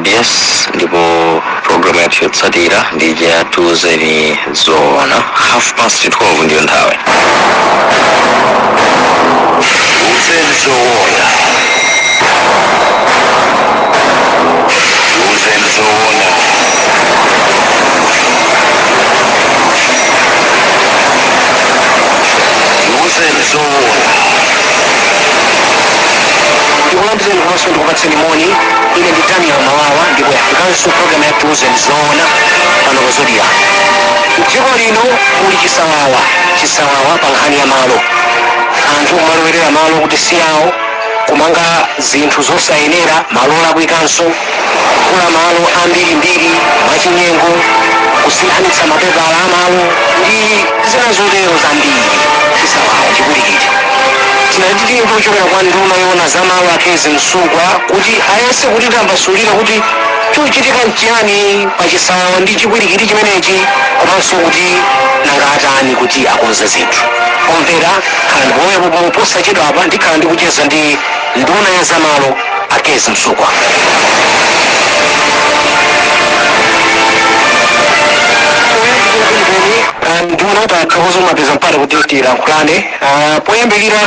ZBS, ndipo programu yathu yotsatira ndi ya Tiuzeni Zoona. 12:30 ndiyo nthawi. Tiuzeni Zoona. Tiuzeni Zoona. Tiuzeni Zoona. Ndikulandireni komanso ndikupatseni moni. Ine ndi Daniel Mawawa, ndipo yafikanso programu ya Tiuzeni Zoona pano pa Zodiak. Mdziko lino muli chisawawa, chisawawa pa nkhani ya malo. Anthu kumalowerera malo kuti si awo, kumanga zinthu zosayenera, malo olakwikanso, kugula malo ambirimbiri mwachinyengo, kusinthanitsa mapepala amalo ndi zina zotero zambiri. Chisawawa, chipwirikiti. Tinati timve kuchokera kwa nduna yoona za malo, a Kezzie Msukwa, kuti ayese kutitambasulira kuti chikuchitika nchiyani pa chisawawa ndi chipwirikiti chimenechi, komanso kuti nanga atani kuti akonze zinthu. Omvera, khalani pomwepo pomwe posachedwa apa ndikhala ndikucheza ndi nduna ya zamalo, a Kezzie Msukwa. Nduna, tathokoza mwapeza mpata kuti tilankhulane. Poyambirira,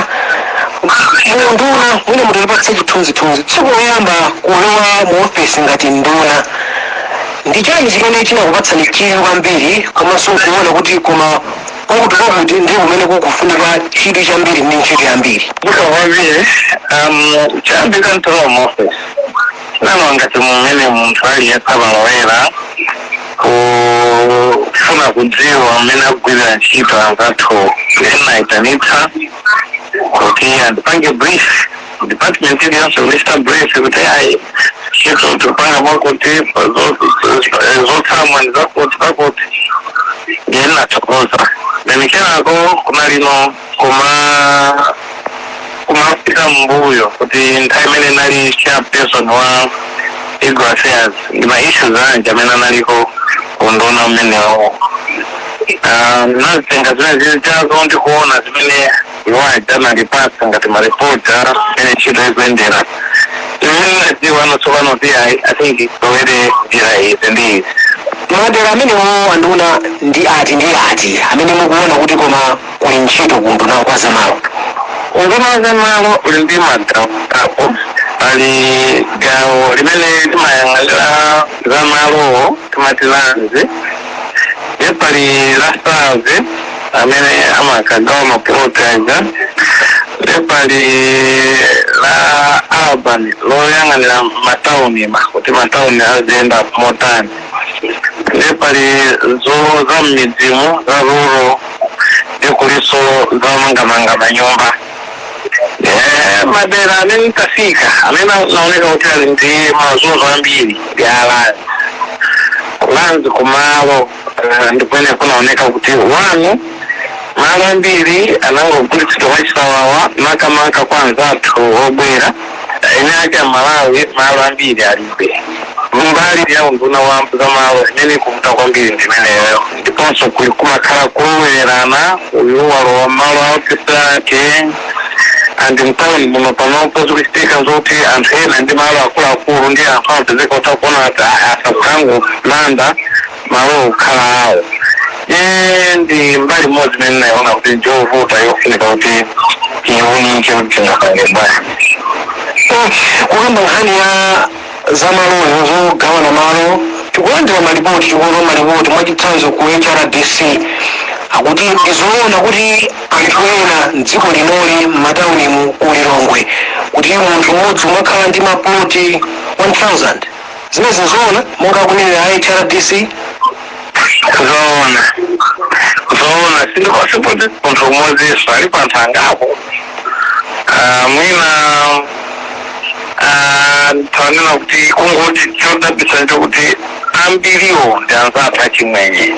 nduna, mwina mutipatse chithunzithunzi, tsiku loyamba kulowa mu ofesi ngati nduna, ndi chani chimene chinakupatsani chidwi kwambiri, komanso kuona kuti koma kwakuti kwakuti ndi kumene kukufunika chidwi chambiri ndi ntchito yambiri? Zikomo kwambiri. Choyambirira, ntolowa mu office nalo ngati mumene munthu aliyense amalowera kufuna kudziwa mmene akugwirira ntchito anzathu. Enayitanitsa kuti andipange brief, department iliyonse kuchita brief kuti ayi, ntchito tikupanga mwakuti, zotsamwa ndi zakuti zakuti. Ndiye ndinathokoza. Then kenako kunalino kuma kumafika mbuyo kuti nthawi imene nali chairperson wa Legal Affairs, ndi ma issues anji amene analiko kunduna umenewo. Nazitenga zimene zili chazo ndikuona zimene iwaja analipatsa ngati maripota imene ntchito ikuyendera, imene nadziwa ano tsopano kuti I think towere njira izi ndi izi. Madera amenewo, anduna, ndi ati ndi ati amene mukuona kuti koma kuli ntchito kunduna kwa zamalo? Unduna zamalo uli ndi magawo apo. Pali gawo limene limayang'anira zamalowo, timati Lands. Ndiye pali la Survey amene amakagawa mapuloti aja. Ndiye pali la Urban loyang'anira matawuni, ma kuti matawuni aziyenda motani. Ndiye pali zo za m'midzimu, za rural, ndiye kuliso zamangamanga manyumba. Madera amene tafika amene naoneka kuti ali ndi mazunzo ambiri ndi a Lands. Lands kumalo, ndikumene kunaoneka kuti wanu malo ambiri anangogulitsidwa mwachisawawa, makamaka kwa anzathu obwera. Ene ake Amalawi malo ambiri alibe. Mbali ya unduna wa zamalo imene ikuvuta kwambiri ndimeneyo. Ndiponso kuli kumakhala kulowererana, uyu walowa malo a ofisi ake. And mtawuni muno panopo zikuchitika zoti anthu ena ndi malo akuluakulu, ndi anthu amapezeka kuti akuona kuti asakangolanda malo okhala awo. Ye ndi mbali imodzi imene nayiona kuti njovuta, yofunika kuti tiyiunike kuti tingapange bwanji. Kukamba nkhani ya zamaloyo, zogawana malo, tikulandira malipoti, tikuona malipoti, mwachitsanzo ku HRDC akuti ndizoona kuti anthu ena mdziko linoli, m'mataunimu, ku Lilongwe, kuti munthu mmodzi umakhala ndi maploti 1000. Zimene zoona monga kunenera HRDC? Zoona, zoona. Sindikosipoti munthu umodzinso, alipo anthu angapo. Mwina tanena kuti kungoti chodabwitsa nchokuti ambiriwo ndi anzathu achimwenye.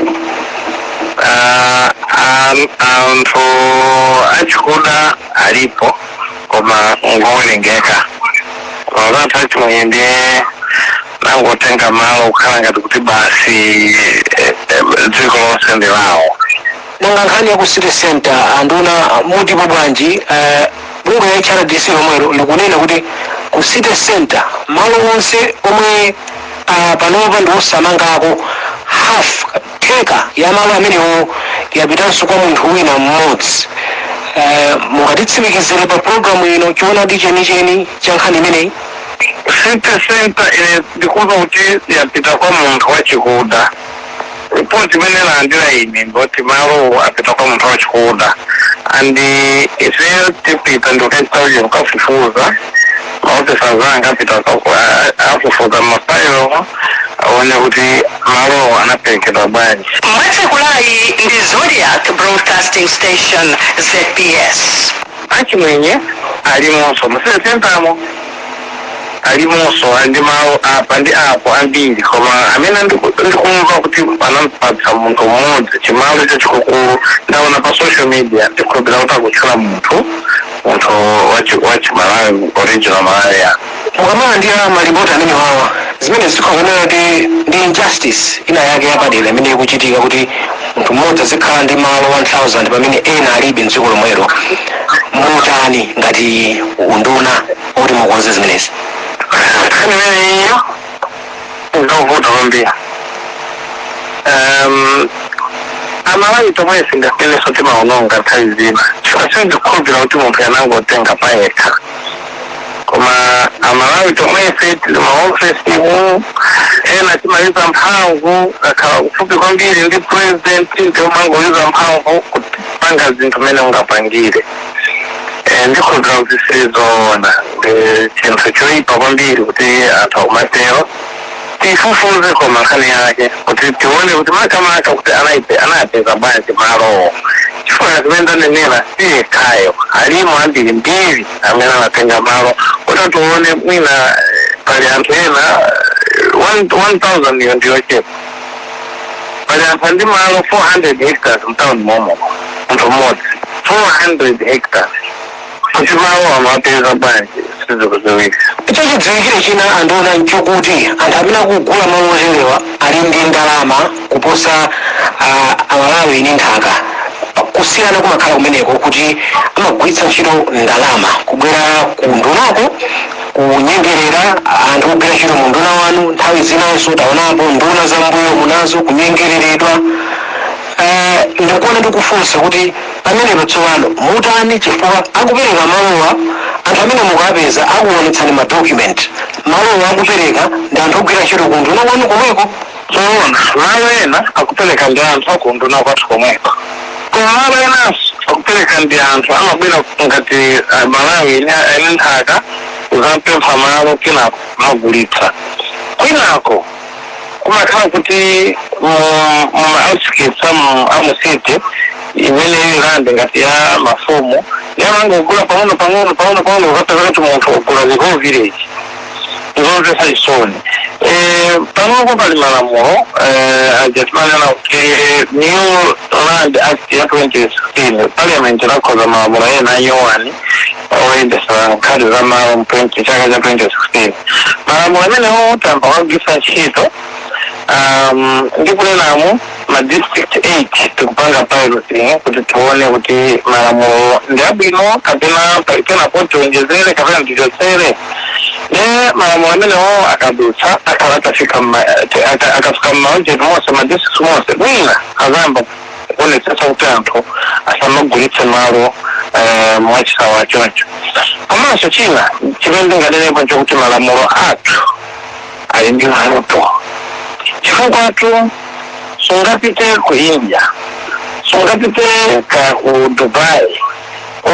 Anthu achikuda alipo koma ngowerengeka. Anzathu achimwenye ndiye nangotenga malo kukhala ngati kuti basi dziko lonse ndi lawo. Nanga nkhani ya ku City Center, anduna, mutipo bwanji? Bungwe la HRDC lomwelo likunena kuti ku City Center malo onse omwe Panopa ndi osamangako half, theka ya malo amenewo yapitanso kwa munthu wina mmodzi. Mungatitsimikizire pa programu ino choonadi chenicheni cha nkhani imeneyi? City Center, ine ndikuva kuti yapita kwa munthu wachikuda. Ripoti imene landira ine ndoti malo apita kwa munthu wachikuda, and ifeyo tipita ndikachita kukafufuza. Maofisa anga apita afufuza mafailo aone kuti malo anaperekedwa bwanji. Mwatsekulayi ndi Zodiac Broadcasting Station, ZBS. Achimwenye alimonso mu City Centermo, alimonso, ali ndi malo apa ndi apo ambiri, koma amene ndikumva kuti anampatsa munthu mmodzi chimalo chachikukulu, ndaona pa social media, ndikhulupira kuti akutchula munthu wachi Malawi, original Malawian. Mukamalandira malipoti amene wawa, zimene zikhoza kuti ndi injustice ina yake yapadera imene ikuchitika, kuti munthu mmodzi azikhala ndi malo 1000 pamene ena alibe mdziko lomwelo, mutani ngati unduna oti mukonze zimenezi? Nkhani imeneyo nzovuta kwambiri. Amalawi tomwe singafenenso timaononga nthawi zina, chifukwa sindikukhulupira kuti munthu yanangotenga payekha, koma Amalawi tomwefe tili maofesimu, ena timaliza mphamvu, kakhala kufupi kwambiri ndi president, ndiomangoyuza mphamvu kupanga zinthu mmene ungapangire. Ndikhulupira kuti sizoona, ndi chinthu choyipa kwambiri kuti anthu akumatero. Tifufuze koma nkhani yake kuti tione kuti makamaka kuti anayipeza bwanji malowo, chifukwa zimene ndanenera si yekhayo, alimo ambiri mbiri amene anatenga malo. Kuti tione mwina pali anthu ena, 1000 iyo ndiyochepa. Pali anthu andi malo 400 hectares mtown momo, munthu mmodzi 400 hectares. Kuti malo amapeza bwanji sizikudziwika. Chachidziwikire china, anduna, nchokuti anthu amene akugula malo oterewa ali ndi ndalama kuposa Amalawi ndi nthaka. Kusiyana kumakhala kumeneko kuti amagwiritsa ntchito ndalama kubwera ku ndunako kunyengerera anthu ogwira ntchito mu nduna wanu. Nthawi zinanso taonapo nduna za mbuyo munazo kunyengereredwa. Ndikuona ndikufunsa kuti pamenepo tsopano mutani, chifukwa akupereka malowa anthu amene mukapeza akuonetsani ma document, malowa akupereka ndi anthu ogwira ntchito ku nduna kwanu komweko. Zoona, malo ena akupereka ndi anthu akunduna kwathu komweko, koma malo enanso akupereka ndi anthu amabwera ngati Malawi ene nthaka kuzampempha malo, kenako amagulitsa. Kwinako kumakhala kuti mu outskirts amu city imene ili land ngati ya mafumu, yamangogula pang'ono pang'ono pang'ono pang'ono, ukapeza kuti munthu ugula the whole village. Nzomvetsa chisoni. Panopo pali malamulo aja timanena kuti New Land Act ya 2016. Parliament inakhoza malamulo ena anyowani oyendesa nkhani za malo mu 20 chaka cha 2016. Malamulo amenewo tamba kugwiritsa ntchito. Ndikunenamo ma district 8 tikupanga piloting kuti tione kuti malamulo ndi abwino kapena penapo tionjezere kapena tichotsere. Ne malamulo amenewo akadutsa, akhala atafika akafika mmaujeti monse, ma district monse, mwina azayamba kuonetsetsa kuti anthu asamagulitse malo mwachisawa choncho. Komanso china chimene ndinganenepo nchokuti malamulo athu ali ndi vuto, chifukwa tu sungapite ku India, sungapite ka ku Dubai,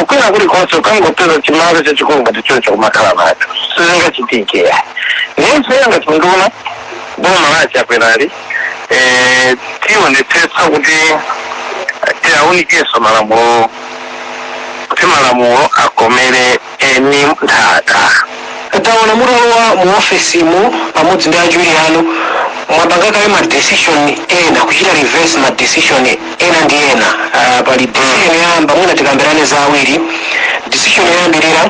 ukwina kulikonse ukangopeza chimalo chachikulu ngati choncho kumakhala nacho, sizingachitike. Nense ngati nduna, boma lachi akwerali, tionetsetsa kuti tiawunikenso malamulo, kuti malamulo akomere eni nthaka. Taona mutalowa mu ofesimu pamodzi ndi achiwiri anu, mwapanga kale ma decision ena, kuchita reverse ma decision ena ndi ena. Pali decision yoyamba, mwina tikambirane za awiri. Decision yoyambirira,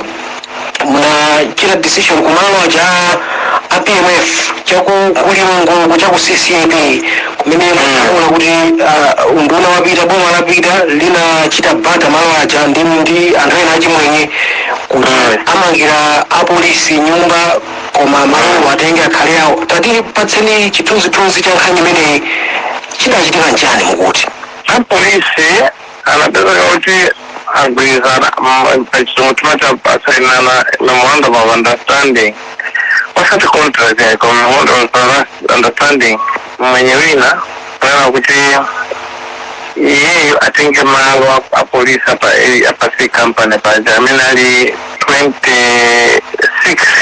munachita decision kumalo aja a PMF chaku kulilongwe, chaku CCAP, kumene munaona kuti unduna wapita, boma lapita, linachita barter malo aja ndi anthu ena achimwenye kuti amangira apolisi nyumba. Koma malowo atenge akhale awo. Tatipatseni chithunzithunzi cha nkhani imeneyi. Chidachitika nchani mukuti? Apolisi anapezeka kuti agwirizana, pachizungu timati asainana memorandum of understanding, osati contract yaiko, memorandum of understanding. Mwenye wina kunena kuti iyeyo atenge malo apolisi apa C Company paja, amene ali 26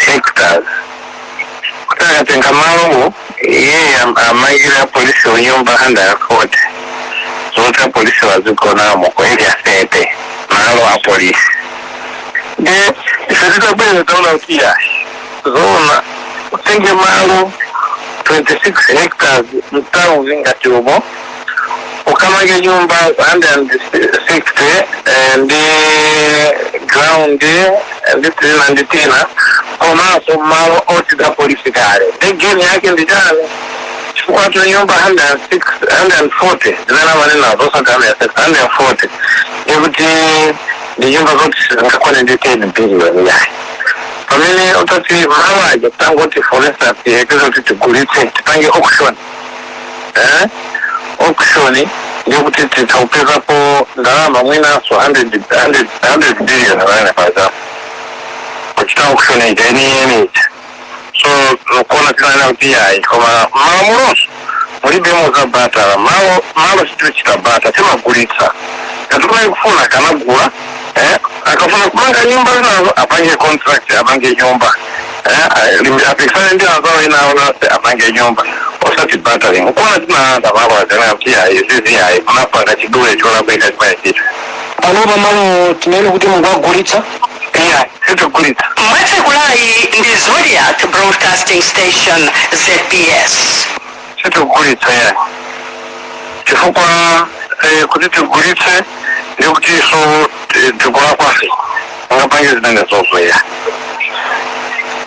hectares, kuti akatenga malowo iyeyo amangire apolisi nyumba 140 zoti apolisi wazigonamo ku Area 30, malo apolisi. Nde ife titabwera taona kuti yayi, zoona utenge malo 26 hectares mtawuni ngati umo ukamange nyumba 160 ndi ground ndi tina ndi tina, komanso malo oti apolisi kale, ndi gain yake ndi chani? Chifukwa tu nyumba 106, 140 zimene amanena, zosati 106, 140, ndikuti ndi nyumba zoti zingakwane ndi 10 billion yayi. Pamene utati malo aja tangoti, for instance, tiyekeze kuti tigulitse, tipange auction, auction, ndikuti titaupezapo ndalama mwinaso 100 100 100 billion pamene paja kuchita auction ija yeniyeni ija. So nkuona tinanena kuti yayi, koma malamuloso mulibemo za barter. Malo malo sitichita barter, timagulitsa. Ngati kunali kufuna kanagula, akafuna kumanga nyumba zinazo apange contract, apange nyumba, apikisane ndi anzawo ina aonase, apange nyumba, osati bartering. Nkuona tinalanda malo azana kuti yayi, zizi yayi, munapanga chidule cholakwika chimene chita. Panopa malo tinene kuti mukuwagulitsa? Iya, sitigulitsa. Mwatsekulayi ndi Zodiak Broadcasting Station, ZBS. Sitigulitsa yayi, chifukwa kuti tigulitse ndikutinso tikulakwafe ungapange zimene zozo ya.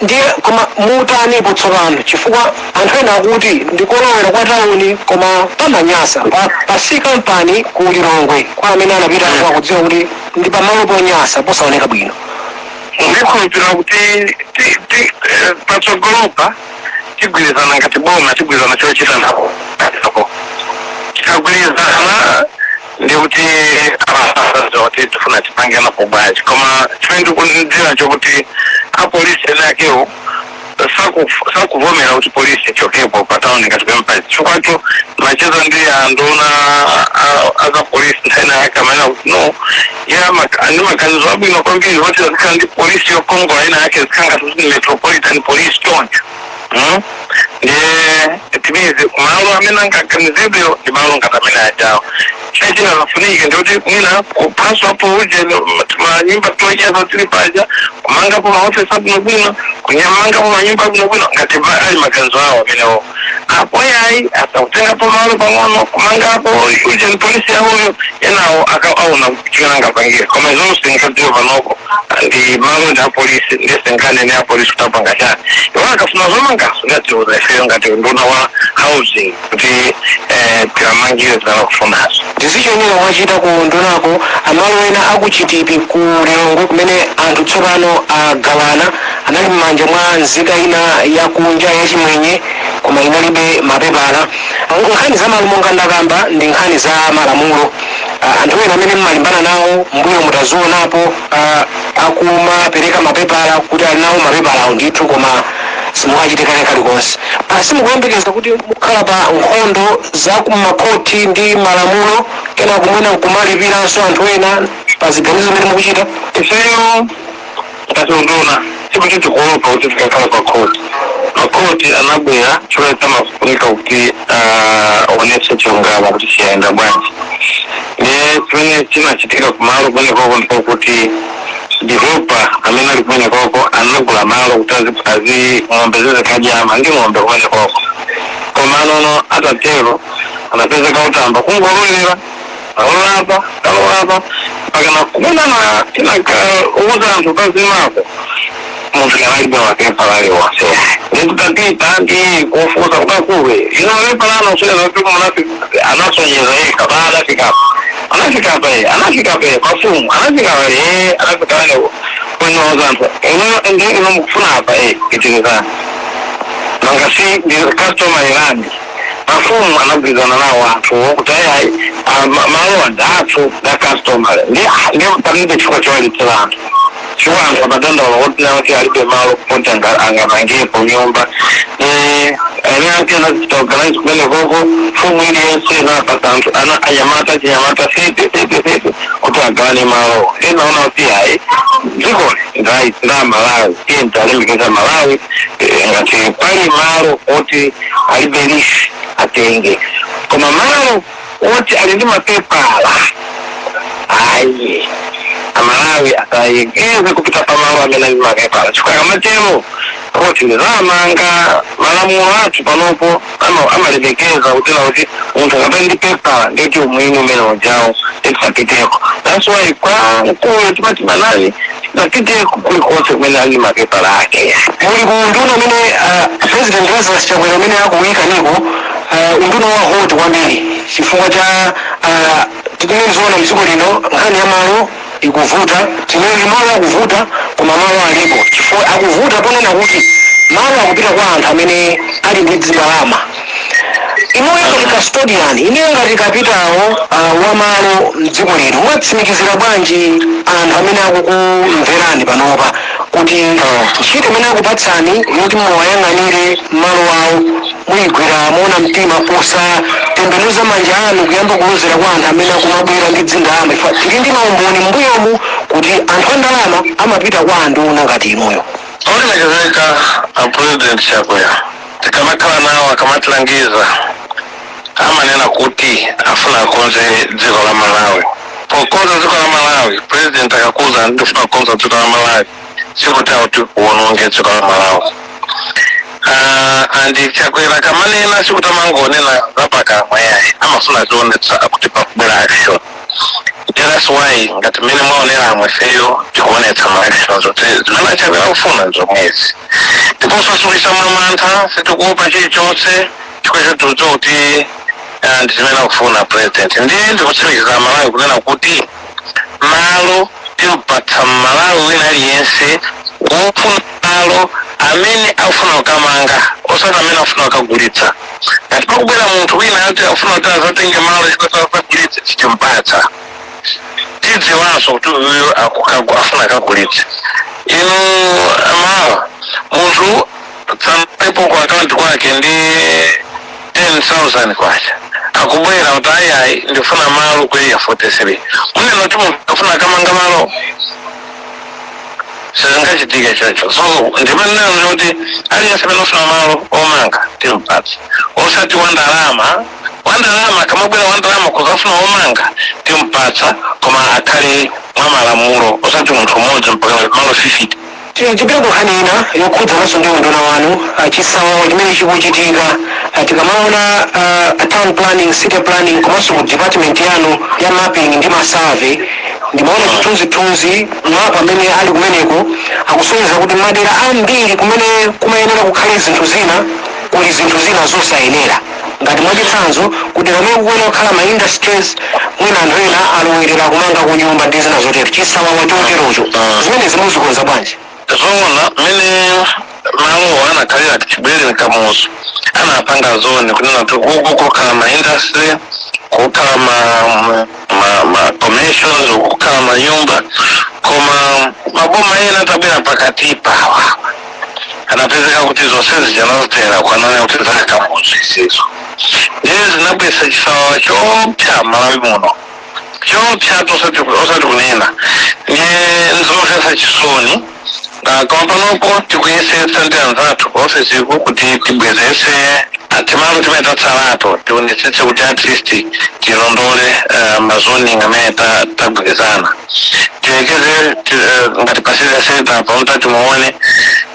Ndiye koma mutanipo tsopano? Chifukwa anthu ena akuti ndikolowera kwa tawuni koma pamanyasa pa C Company ku Lilongwe. Kwa amene anapita akudziwa kuti ndi pamalo ponyasa, posaoneka bwino. Ndikhulupirira kuti patsogolopa tigwirizana ngati boma, tigwirizana chochita napo. Tikagwirizana ndikuti abasaza kuti tifuna tipange napo bwanji. Koma chimene ndikudziwa chokuti apolisi ene akewo sakuvomera kuti polisi ichokepo pa tawuni ngati pempa, chifukwacho macheza ndi anduna aza polisi nthawi yake amanena kuti no, iye ndi maganizo abwino kwambiri kuti azikhala ndi polisi yokongola ina yake, zikhala ngati kuti metropolitan police choncho. Ndiye timizi malo amene angaganizidwe ndi malo ngati amene ajawo. Chachina zafunike ndikuti mwina kupaswa apo uje manyumba tocheza tili paja, kumangapo maofisi abwinobwino, kunyamangapo manyumba abwinobwino, ngati ali maganizo awo amenewo. Apo yayi, asakutengapo malo pang'ono kumangapo uje polisi yawoyo, enawo aona chimene angapangira. Koma zonse nkadziwa panoko ndi malo ndi apolisi, ndisenganene apolisi kuti apanga chani. Iwo akafuna zomangaso ngatiuza ifeyo ngati nduna wa housing kuti tiwamangire zimene akufunazo. Ndizichonera mwachita ku ndunako. Amalo ena akuchitipi ku Lilongwe kumene anthu tsopano agawana, anali m'manja mwa nzika ina yakunja yachimwenye koma inalibe mapepala. Nkhani za malo, monga ndakamba, ndi nkhani za malamulo. Anthu ena amene mmalimbana nawo mbuyo mutazionapo akumapereka mapepala kuti ali nawo mapepala awo ndithu, koma simukachite kale kalikonse. Simukuyembekeza kuti mukhala pa nkhondo za kumakhoti ndi malamulo, kena kumwena nkumalipiranso anthu ena pa ziganizo zimene mukuchita? Ifeyo ngati unduna sikuti tikuopa kuti tikakhala pa khoti. Makhoti anabwera chimene chamafunika kuti aonetse chilungamo kuti chiyenda bwanji. Ndiye chimene chinachitika kumalo kumenekoko ndipo kuti developer amene ali kumenekoko anagula malo kuti azi ng'ombe zizikadya, amange ng'ombe kumenekoko. Koma nono atatero anapezeka kutamba kungololera kalolapa kalolapa mpaka kumene tinakauza anthu pazimako munthu kanalibe mapepa aliwonse. Ndikutapita ndi kufusa kudakuwe ino pepa lano usonyeza kuti munafika, anasonyeza yekha pa anafikapo, anafikapo, anafikapo mafumu, anafika pale, anafika pale. Kunoza anthu ino ndi ino mukufuna apa, pitirizani. Nanga si ndi customary land? Mafumu anagwirizana nawo anthu kuti ayi, malo adathu da customary, ndi palibe chifukwa chowalitsira anthu, chifukwa anthu amadandaula kuti nawo ti alibe malo kuti angamangepo nyumba. Ene ake anachita organize kumene koko, mfumu iliyonse inapasa anthu ana anyamata, chinyamata 30 30 30 kuti agawane malo. Ena ona kuti ayi, dzikoli nda Malawi, tiye talemekeza Malawi. Ngati pali malo oti alibe lease, atenge, koma malo oti ali ndi mapepala, ayi, Amalawi asayekeze kupita pamalo amene ali mapepala, chifukwa kamatero kuti ndizamanga. Malamulo athu panopo amalemekeza kutera kuti munthu akapita ndi pepala, ndikuti umwini umene ujawo tisapiteko. That's why kwa mkulu timati Malawi tisapiteko kulikonse kumene ali mapepala ake. Muli ku unduna umene President Lazarus Chakwera umene akuyika niko, unduna wa hot kwambiri chifukwa cha timene zoona mdziko lino nkhani ya malo ikuvuta. Timene malo akuvuta, koma malo alipo. Chifukwa akuvuta ponena kuti malo akupita kwa anthu amene ali ndi dzindalama. Inuyo ngati custodian, inuyo ngati kapitawo wa malo mdziko lino, mwatsimikizira bwanji anthu amene akukumverani panopa kuti ntchito imene akupatsani yoti muwayang'anire malo awo muyigwira moona mtima, posatembenuza manja anu kuyamba kulozera kwa anthu amene akumabwera ndi dzindalama? Ifa tili ndi maumboni m'mbuyomu kuti anthu a ndalama amapita kwa anduna ngati inuyo. Olemekezeka a President Chakwera, tikamakhala nawo, akamatilangiza, amanena kuti afuna akonze dziko la Malawi. Pokonza dziko la Malawi, President akakuza ndifuna kukonza dziko la Malawi, sikuti akuti uwononge dziko la Malawi. And Chakwera kamanena, sikuti amangonena zapakamwa yayi, amafuna zionetsa kuti pakubwera action. That's why ngati mmene mwaonera amwefeyo tikuonetsa ma actions kuti zimene Chakwera kufuna zomwezi. Ndiponso sikuisa mamantha, sitikuopa chilichonse, chifukwa chotiudziwa kuti ndi zimene akufuna President. Ndiye ndikutsimikiza Malawi kunena kuti malo timpatsa Malawi wina aliyense wofuna malo amene akufuna kukamanga, osati amene akufuna kukagulitsa. Ngati pakubwera munthu wina ati akufuna kuti azatenge malo chifukwa asagulitse, tichimpatsa, tidziwanso kuti uyu afuna akagulitse. Inu amawa munthu tsanapo ku akaunti kwake ndi 10,000 kwacha, akubwera kuti ayi, ndifuna malo ku Area 43, munena kuti munthu afuna akamanga malo? Sizingachitike chocho. So ndimanena kuti aliyense amene ofuna malo omanga timpatsa, osati wandalama. Wandalama akamabwera, wandalama kuzafuna omanga, timpatsa, koma akhale mwa malamulo, osati munthu umodzi mpaka malo 50. Tipita ku nkhani ina yokhudzananso ndi unduna wanu, chisawawa chimene chikuchitika. Tikamaona town planning, city planning, komanso ku department yanu ya mapping ndi ma survey, ndimaona chithunzithunzi, mapu amene ali kumeneko akusonyeza kuti madera ambiri kumene kumayenera kukhale zinthu zina, kuli zinthu zina zosayenera. Ngati mwachitsanzo, kudera kumene kukuyenera kukhala ma industries, mwina anthu ena alowerera kumanga ku nyumba ndi zina zotero. Chisawawa choterocho, zimene zimuzikonza bwanji? Zoona, mmene malowo anakhalira chibwerere Kamuzu anapanga zone kunena kuti uku kukhala ma industry, kukhala ma commercials, kukhala manyumba. Koma maboma ena atabwera pakati pawa, anapezeka kuti zonse zichanazotera kwanana kuti zakamuzu isizo. Ndiye zinabwesa chisawawa chopsa Malawi muno, chopsa osati kunena. Ndiye nzomvetsa chisoni. Koma panopo tikuyesetsa ndi anzathu ku ofisiku kuti tibwezese timalo timene tatsalato, tionetsetse kuti at least tilondole ma zoning amene tagwirizana. Tiyekeze ngati pa city center pamutati timuone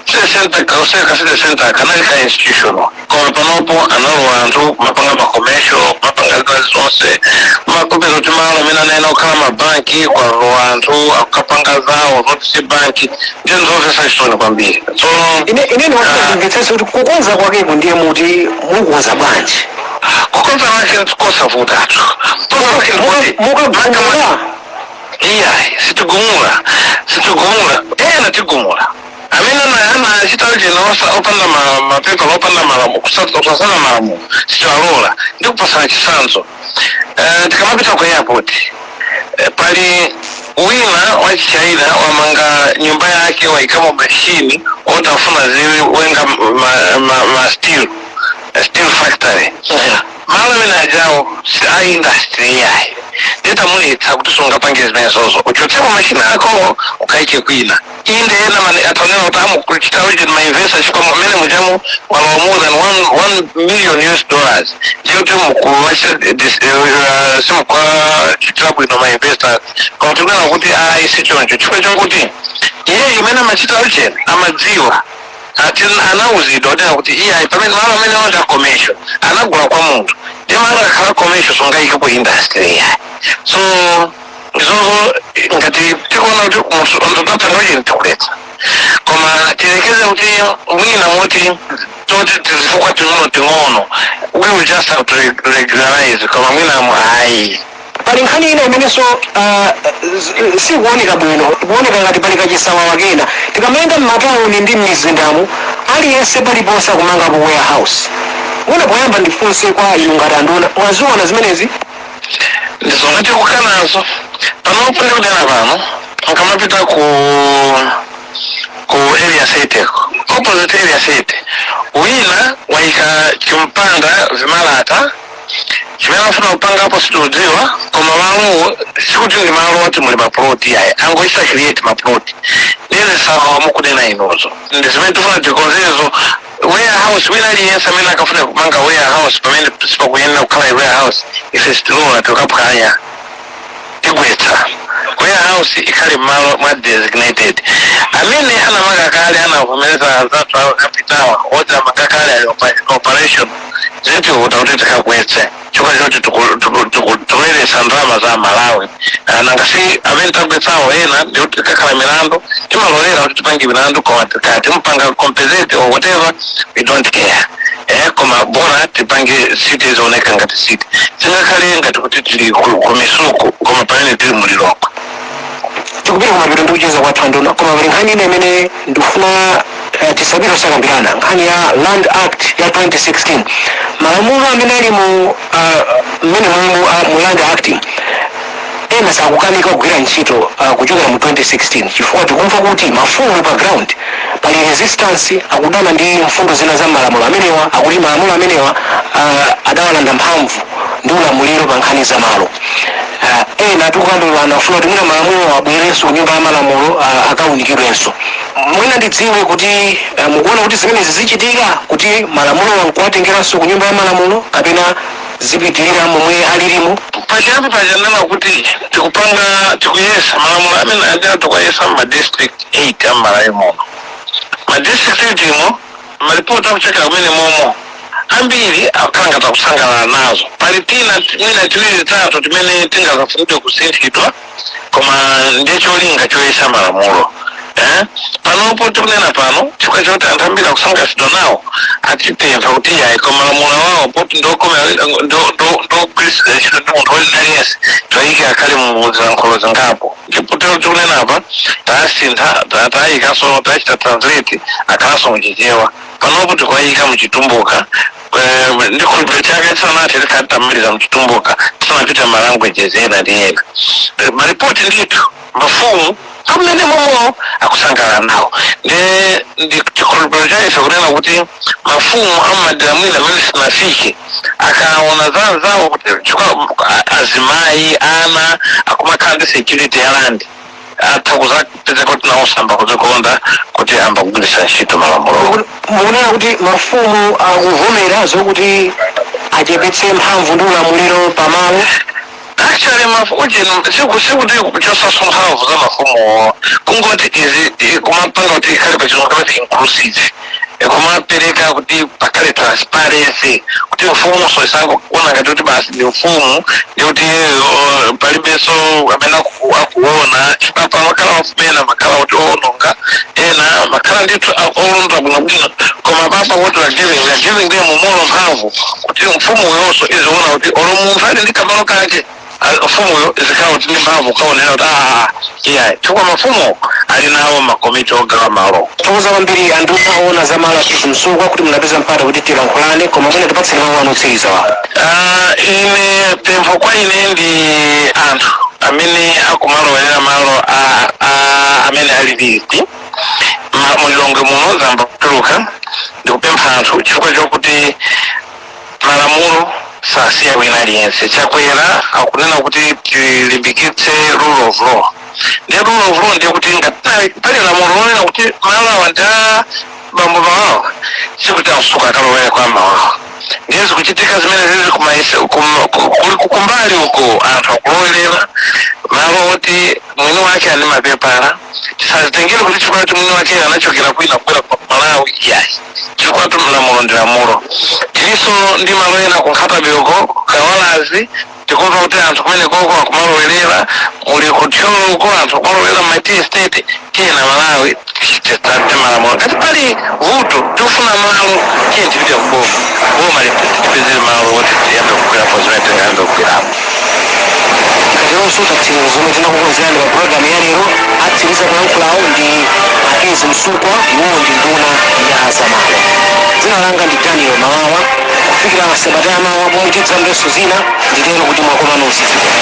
city center, kauseka city center kanali ka institutional, koma panopo analowa anthu mapanga ma commercial, mapanga zina zonse, makupeza kuti malo amene anaena kukhala mabanki kwalowa anthu akukapanga zawo zoti si banki. Ndiye nzomvetsa chisoni kwambiri. So Ine ndimafuna ndimvetsetse kuti kukonza kwakeko ndiye muti mukukonza bwanji? Kukonza kwake kosavutatu. Mukagumula. Iyayi, sitigumula, sitigumula. Ena tigumula amene ana achita chino opanda mapepala, opanda malamulo, kusasana malamulo, sitiwalola. Ndikupasana chitsanzo. Tikamapita ku airport, pali wina wachichaina wamanga nyumba yake, waikamo mashini otafuna ziwenga ma steel factory. Malo amene ajawo si a industry yayi. Nditamuletsa kuti sungapange zimenezozo, uchotsepo mashina ako ukaike kwina. Inde, ena mane ataonera kuti amukuchita ujeni ma investor, chifukwa mmene mujamu walowa more than $1 million. Ndiye kuti mukuwachita simukuwachitira bwino ma investors. Koma tikunena kuti ayi, si choncho, chifukwa chokuti iye imene amachita ujeni amadziwa ati anauzidwa kunena kuti iye pamene malo amene onja commercial anagula kwa munthu, ndiye malo akakhala commercial sungayikepo industry yayi. So izozo ngati tikuona kuti munthu apanga ujeni, tikuletsa. Koma tilekeze kuti mwina moti toti tizifukwa ting'ono ting'ono, we will just have to regularize, koma mwina ayi. Pali nkhani ina imenenso sikuoneka bwino, kuoneka ngati pali kachisawawa kena. Tikamayenda m'matawuni ndi m'mizindamu, aliyense paliponse akumangapo warehouse. Mwina poyamba ndifunse kwa inu ngati anduna, mwaziona zimenezi? Ndizomwe tikukhala panopo. Ndikudera pano, nkamapita ku Area 30, opposite Area 30, wina wayika chimpanda vimalata. Chimene afuna kupangapo situdziwa, koma malowo sikuti ndi malo oti muli maploti ayi, angochita create maploti. Ndizisawawa mukunena inozo ndi zimene tifuna tikonzezo. Warehouse, wina aliyense amene akafuna kumanga warehouse pamene sipakuyenera kukhala warehouse, ife sitilola, tikaphwanya, tigwetsa. Warehouse ikhale mmalo mwa designated. Amene anamanga kale, anavomereza anzathu apitawa oti amanga kale, ali operation, zitivuta kuti tikagwetse, chifukwa choti tikuleresa ndalama za Malawi. Nanga si amene tagwetsawo ena ndikuti tikakhala milandu, timalolera kuti tipange milandu, koma tikati timupanga compensate or whatever, we don't care. Koma bora tipange city izioneka ngati city, singakhale ngati kuti tili ku misuku, koma pamene tili mulilongwe. Tikupita kumapeto ndi kucheza kwathu, anduna, koma pali nkhani ina imene ndikufuna tisabire osakambirana, nkhani ya Land Act ya 2016. Malamulo amene ali mu mmene mu Land Act ena sakukanika kugwira ntchito kuchokera mu 2016, chifukwa tikumva kuti mafumu pa ground pali resistance, akudana ndi mfundo zina za malamulo amenewa. Akuti malamulo amenewa adawalanda mphamvu ndi ulamuliro pa nkhani za malo. Ena tikukambirana afuna kuti mwina malamulo abwerenso ku Nyumba ya Malamulo, akawunikidwenso. Mwina ndidziwe kuti mukuona kuti zimenezi zichitika, kuti malamulo nkuwatengeranso ku Nyumba ya Malamulo, kapena zipitirira momwe alilimo? Pachiyambi pachanena kuti tikupanga, tikuyesa malamulo amene aja, tikuyesa ma district 8 am'Malawi muno. Ma district 8 imo, malipoti akuchokera kumene momo ambiri akukhala ngati akusangalala nazo. Pali tina mwina tiwiri titatu timene tingazafunidwe kusinthidwa, koma ndiye cholinga choyesa malamulo. Panopo tikunena pano, chifukwa choti anthu ambiri akusangalatsidwa nawo, atipempha kuti yayi, koma malamulo awawo poti ndogwiritsidwa ntchito ndi munthu wina aliyense, toyike akhale mu zilankhulo zingapo. Ndipo tero tikunena apa tasintha, tayikanso, tachita translate, akhalanso muChichewa. Panopo tikuwayika muChitumbuka. Ndikhulupiriro chake tisanathe tikhati tamaliza muChitumbuka, tisanapita ma languages ena ndi ena. Malipoti ndithu mafumu amene momo akusangalala nawo. Ndi chikhulupiriro cha ife kunena kuti mafumu amadera mwina amene sinafike akaona zanzawo kuti chifukwa azimayi, ana akumakhala ndi security ya land, atha kuzapeza kuti nawo samba kuzikonda kuti amba kugwiritsa ntchito malamulo. Mukunena kuti mafumu akuvomera zokuti achepetse mphamvu ndi ulamuliro pamalo? Actually, ujeni sikuti kuchosaso mphamvu za mafumu, kungoti izi kumapanga kuti ikhale pachizungu kamati inclusive. Kumapereka kuti pakhale transparency, kuti mfumuso isangokuona ngati kuti basi ndi mfumu, ndikuti palibenso amene akuona. Chifukwa makhala mafumu ena makhala kuti owononga, ena makhala ndithu olonda bwinobwino. Koma papa what we are giving them more mphamvu kuti mfumu uyonso iziona kuti olo munthu ali ndi kamalo kake. Mfumuyo izikhala kuti ndi mphamvu kukaonera kuti aa, iyayi, chifukwa mafumu ali nawo makomiti ogawa malo. Thokoza kwambiri anduna oona za malo a Kezzie Msukwa kuti munapeza mpata kuti tilankhulane, koma mwina tipatseni mawu anu otsiriza wawo. Ah, ine pempho kwa ine ndi anthu amene akumalowelera malo amene ali leased mulilongwe muno zamba kutuluka. Ndikupempha anthu chifukwa chokuti malamulo sasiya wina aliyense. Chakwera akunena kuti tilimbikitse rule of law. Ndiye rule of law ndiye kuti ngati pali lamulo lonena kuti malo awa ndi a bambo Mawawa, sikuti amsuka akalowera kwa Mawawa. Ndiye zikuchitika zimene zizi kuli kumbali uko, anthu akulowerera malo oti mwini wake ani mapepala. Tisazitengere kuti chifukwa kuti mwini wake anachokera kwina kubwera ku Malawi, iyayi, chifukwa tu lamulo ndi lamulo. Tiliso ndi malo ena ku Nkhata Bay uko, Kawalazi, tikumva kuti anthu kumene koko akumalowerera. Muli kuthyolo uko, anthu akumalowera ma tea estate. Tiyena Malawi titsate malamulo. Ngati pali vuto, tikufuna malo, tiye tipite kuboma, boma litipezere malo oti tiyambe kugwirapo zimene tingayambe kugwirapo. Tikateronso tatsiriza zomwe tinakukonzerani pa programu ya lero. Atsiriza kulankhulawo ndi a Kezzie Msukwa, iwowo ndi nduna ya zamalo. Dzina langa ndi Daniel Mawawa. Kufikira sabata yamawa pomwe tidzamvenso zina, nditero kuti mwakoma nonse. Zikomo.